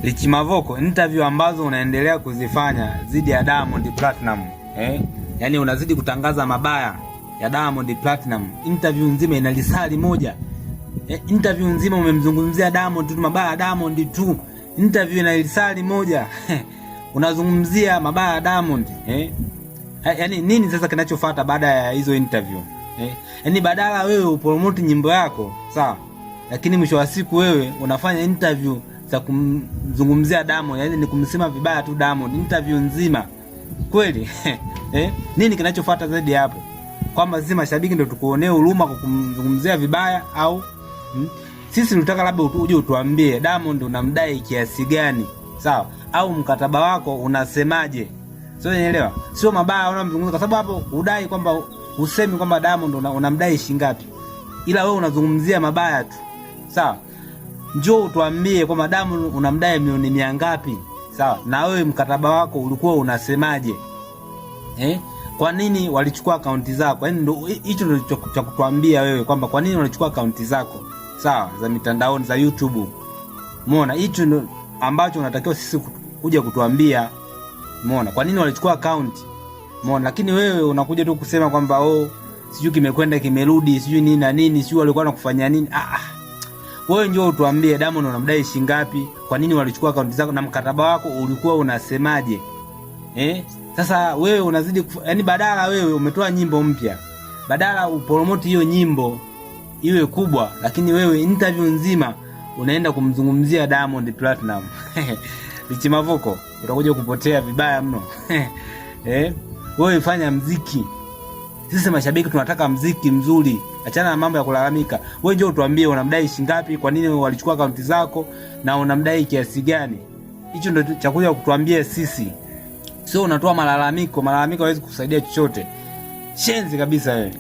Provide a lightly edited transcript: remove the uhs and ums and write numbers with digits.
Rich Mavoko, interview ambazo unaendelea kuzifanya dhidi ya Diamond Platinum, eh? Yaani unazidi kutangaza mabaya ya Diamond Platinum. Interview nzima ina lisali moja. Interview nzima umemzungumzia Diamond tu, mabaya Diamond tu. Interview ina lisali moja. Unazungumzia mabaya ya Diamond, eh? Yaani nini sasa kinachofuata baada ya hizo interview? Eh? Yaani badala wewe upromote nyimbo yako, sawa? Lakini mwisho wa siku wewe unafanya interview za kumzungumzia Diamond, yaani ni kumsema vibaya tu Diamond interview nzima. Kweli? Eh? Nini kinachofuata zaidi hapo? Kwamba sisi mashabiki ndio tukuonee huruma kwa kumzungumzia vibaya au Sisi tunataka labda uje utuambie Diamond unamdai kiasi gani? Sawa? Au mkataba wako unasemaje? Sio, unielewa? Sio mabaya unamzungumza kwa sababu hapo udai kwamba usemi kwamba Diamond unamdai shilingi ngapi. Ila wewe unazungumzia mabaya tu. Sawa? Njoo utuambie kwamba Diamond unamdai milioni mia ngapi? Sawa? Na wewe mkataba wako ulikuwa unasemaje? Eh? Kwa nini walichukua akaunti zako? Yaani ndio hicho ndio cha kutuambia wewe kwamba kwa nini walichukua akaunti zako? Sawa, za mitandaoni za YouTube. Umeona? Hicho ndio ambacho unatakiwa sisi kuja kutuambia. Umeona? Kwa nini walichukua akaunti? Umeona? Lakini wewe unakuja tu kusema kwamba oh, sijui kimekwenda kimerudi, sijui nini na nini, sijui walikuwa wanakufanyia nini. Ah ah. Wewe njoo utuambie Diamond unamdai shilingi ngapi? Kwa nini walichukua akaunti zako na mkataba wako ulikuwa unasemaje? Eh? Sasa wewe unazidi yaani badala wewe umetoa nyimbo mpya. Badala upromote hiyo nyimbo iwe kubwa, lakini wewe interview nzima unaenda kumzungumzia Diamond Platinum. Rich Mavoko, utakuja kupotea vibaya mno. Eh? Wewe fanya mziki. Sisi mashabiki tunataka mziki mzuri. Achana na mambo ya kulalamika. Wewe njoo utuambie unamdai shilingi ngapi, kwa nini walichukua akaunti zako na unamdai kiasi gani? Hicho ndio cha kuja kutuambia sisi. Sio unatoa malalamiko, malalamiko hayawezi kusaidia chochote. Shenzi kabisa wewe.